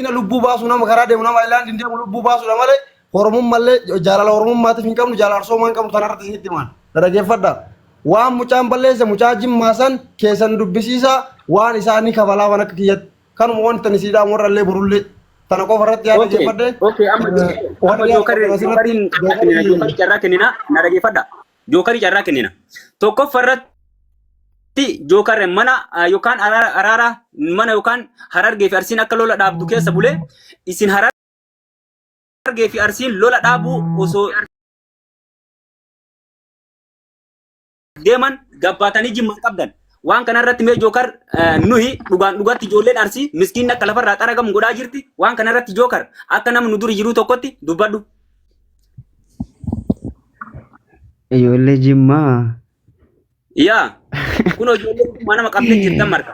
Lubbuu baasu nama karaa deemu nama ayilaandiin deemu lubbuu baasuudha malee Oromummallee jaalala Oromummaatiif hin qabnu jaalala Arsoomaa hin qabnu tanarratti isinitti himaan. Na dhageeffadha. Waan mucaan balleesse mucaa jimmaa san keessan dubbisiisaa waan isaanii kafalaa waan akka kiyyatti. Kanuma wanti tani siidhaan warra illee borullee tana qofa irratti yaa Okay, dhageeffadhe. okay, amma amma Warri yaa jookari asirratti jookariin carraa kennina, jookarii jookarii carraa kennina, na dhageeffadha. Jookarii carraa kennina. Tokkoffaa irratti jookarri mana yookaan araara mana yookaan Harargee fi Arsiin akka lola dhaabdu keessa bulee isin Harargee fi Arsiin lola dhaabuu osoo deeman gabbaatanii jimmaan qabdan. Waan kana irratti mee Jookar nuyi dhugaan dhugatti ijoolleen Arsii miskiinni akka lafarraa xaragamu godhaa jirti. Waan kana irratti Jookar akka nama nu duri jiruu tokkotti dubbadhu. Ijoollee Jimmaa. Yaa kun ijoollee jimmaa nama qabdee jirtan marga.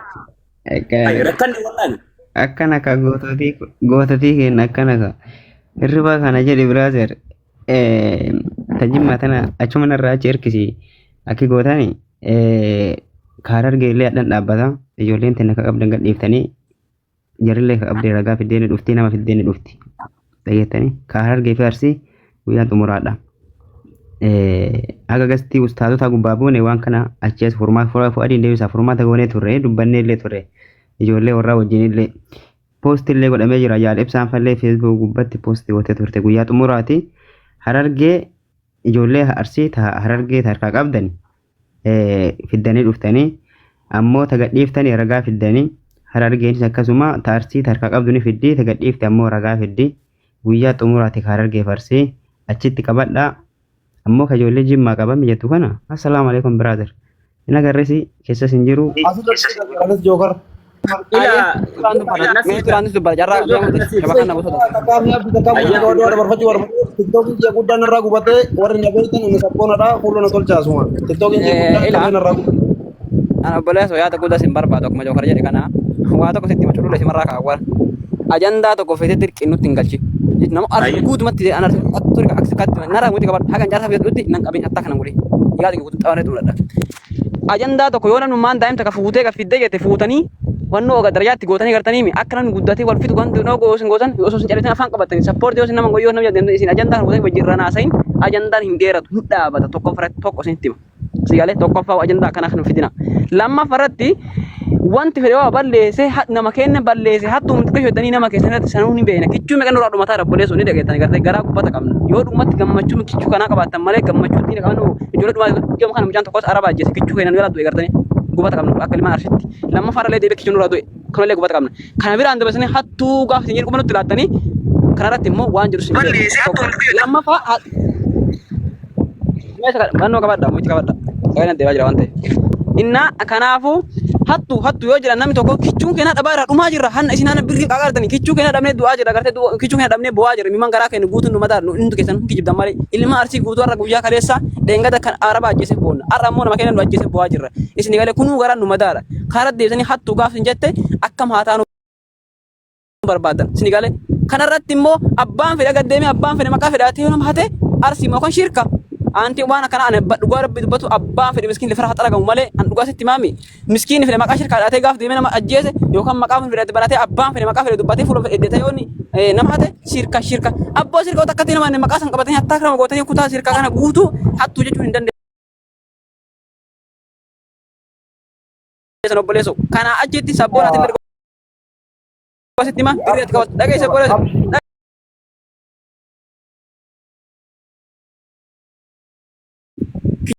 Ay rakkanne wallaahi. Akkana ka goototii goototii keenya akkana ka. Hirribaa kana jedhi brother. Ta Jimmaa tana achuma narraa achi erkisi akki gootani ka Harargee illee hadhan dhaabbata ijoolleen tana ka qabdan gadhiiftanii jarillee ka qabdee ragaa fiddee ni dhufti nama fiddee ni dhufti dhageettanii ka Harargee fi Arsii guyyaan xumuraadha. Haga gastii ustaazota gubbaa buune waan kana achi as furmaata fu'adiin deebisaa furmaata goonee turre dubbannee illee turre ijoollee warraa wajjin illee. Post illee godhamee jira jaal ibsaan fallee Facebook gubbatti post gootee turte guyyaa xumuraati harargee ijoollee arsii ta harargee ta harkaa qabdani fiddanii dhuftanii ammoo ta gadhiiftanii ragaa fiddanii harargeenis akkasuma ta arsii ta harkaa qabdu ni fiddi ta gadhiifte ammoo ragaa fiddi guyyaa xumuraati ka harargee farsii achitti qabadhaa ammoo ka ijoollee jimmaa qabame jettu kana assalaamu alaikum brother hin agarresi keessas hin jiru. Asirratti anis jookar. Ila Duraan dubbata. Mee duraan dubbata. Carraa deemuuti. Shabakaan na gosoota. Takkaa mi'a abdii takkaa mucaa oduu dabarfachuu barbaadu. Tiktookiin kiyya guddaan irraa gubatee warri na beektan inni sabboonadha fuula na tolcha asuma. Tiktookiin kiyya guddaan Ila. qabeen irraa gubate. Ana obboleessa yaada guddaa sin barbaadu akkuma jookar jedhe kana waa tokko sitti maculule simarraa kaawwan. Ajandaa tokko feetee dirqii nutti hin galchi. Nama arsi guutumatti an arsi ture akkatti narraa muti qabadhu hagan jaarsa feetutti nan qabin hattaa kanan godhe. Yaada guutuu xabaree xumuradha. Ajandaa tokko yoo namnummaan daa'imta ka fuutee ka fiddee jette fuutanii wannoo oga darajaatti gootanii gartanii mi akka namni guddatee wal fitu wanti noo goo isin gootan osoo isin callisan afaan qabatanii sappoortii yoo isin nama yoo nama jedhan isin ajandaa kana gootanii wajjin irra naasayin ajandaan hin dheeratu hin dhaabata tokkoffaa irratti tokko isinitti hima. Si galee tokkoffaa ajandaa akkanaa kan fidina. Lammaffaa irratti wanti fedhe waa balleesse nama keenya balleesse hattuu xiqqoo jettanii nama keessan irratti sanuu ni beekna. Kichuu meeqa nurraa dhumataa rabboleessu ni dhageettanii gartee garaa gubbata qabna. Yoo dhugumatti gammachuu kichuu kanaa qabaattan malee gammachuu diina qabnu ijoollee dhumaa yooma kana mucaan tokkos araba ajjeese kichuu keenya nu jalaa du'e gartanii gubata qabna akka ilmaan arshitti. Lammaffaa irrallee deebi'ee kichuu nurraa du'e kanallee gubata qabna. Kana biraan dabarsanii hattuu gaafa isin jedhu nutti laattanii kanarratti immoo waan jiru sin beeku. Lammaffaa Mannoo qabadha, mucci qabadha. Sagaleen deemaa jira waan ta'eef. Innaa kanaafuu hattu hattu yoo jedhan namni tokko kichuun keenya dhabaa irraa dhumaa jirra. Hanna isin hanna birrii qaqaartanii kichuu keenya dhabnee du'aa jirra. Gartee kichuu keenya dhabnee bo'aa jirra. Miman garaa keenya guutuun nu mataa nu inni keessan hundi kijibdan malee. Ilma arsii guutuu har'a guyyaa kaleessa dheengada kan araba ajjeese boonna. Har'a ammoo nama keenya nu ajjeese bo'aa jirra. Isin galee kunuu garaan nu madaadha. Karaa deebisanii hattu gaaf hin jette akkam haa taanu barbaadan sini galee kanarratti immoo abbaan fedhe gad deemee abbaan fedhe maqaa fedhe hatee nama hate arsii moo kan shirka anti waan akkana ani dhugaa rabbi dubbatu abbaan fedhe miskiin lafarra haa xaragamu malee an dhugaa sitti maami miskiin fedhe maqaa shirkaa dhaatee gaaf deemee nama ajjeese yookaan maqaa fedhe banatee abbaan fedhe maqaa fedhe dubbatee fuula fedhe deetee yoonni nama hate shirka shirka abboo shirka takkatti nama maqaa san qabatanii hattaa kana gootanii kutaa shirkaa kana guutuu hattuu jechuun hin dandeessan obboleessoo kana achitti sabboon ati mirga sitti hima dirree ati qabatu dhageesse obboleessa.